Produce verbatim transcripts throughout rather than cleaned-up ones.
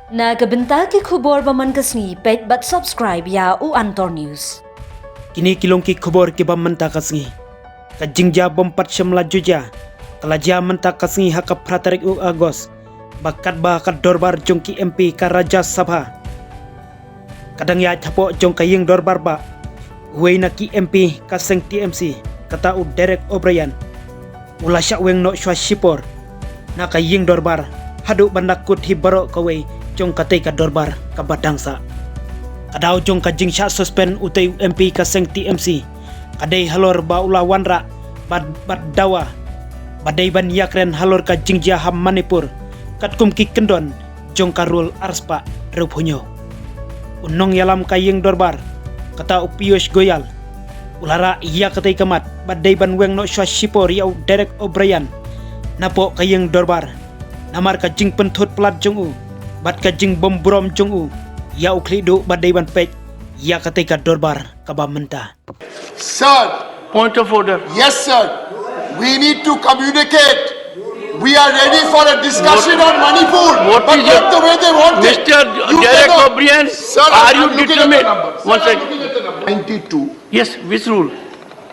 Na ka bynta ki khubor ba man ka sngi, peit bad subscribe ïa u Antor News. Kine ki long ki khubor kiba mynta ka sngi. Ka jingjia bym pat shym la ju jia, ka la jia mynta ka sngi ha ka phra tarik u August, ba katba ka dorbar jong ki M P ka Rajya Sabha ka dang ïaid hapoh jong ka ïing dorbar, ba uwei na ki M P ka seng T M C, kata u Derek O'Brien, u la shah weng noh shuwa shipor na ka ïing dorbar haduh ban da kut hi baroh kawei jong katei ka dorbar kaba dang sah. Ka daw jong ka jingshah suspend utei u M P ka seng T M C ka dei halor ba u la wanrah bad, bad dawa ba dei ban ïakren halor ka jingjia ha Manipur katkum ki kyndon jong ka rule arspah hynñiew. U nongïalam ka ïing dorbar, kata u Piyush Goyal, u la rah ïa katei ka mat ba dei ban weng noh shuwa shipor ïa u Derek O'Brien napoh ka ïing dorbar, namar ka jingpynthut palat jong u bad ka jingbymburom jong u ïa u khlieh duh ba dei ban peit ïa katei ka dorbar kaba mynta. Sir. Point of order. Yes, sir. We need to communicate. We are ready for a discussion on Manipur, but not the way they want it. Mister Derek O'Brien, are you determined? One second. Ninety-two. Yes, which rule?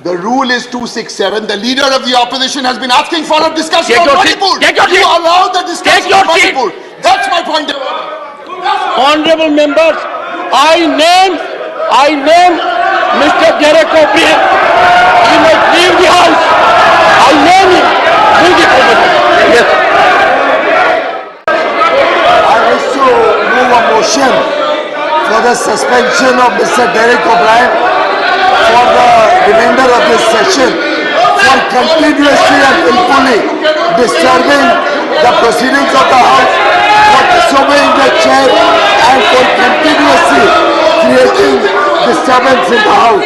The rule is two six seven. The leader of the opposition has been asking for a discussion on Manipur. Take your seat. You allow the discussion on Manipur. That's my point of order. Honorable members, I name, I name Mister Derek O'Brien. He must leave the house. I name him. Leave the house. Yes. I also move a motion for the suspension of Mister Derek O'Brien for the remainder of this session for continuously and willfully disturbing the proceedings of the House, for disobeying the chair, and for continuously creating disturbance in the House.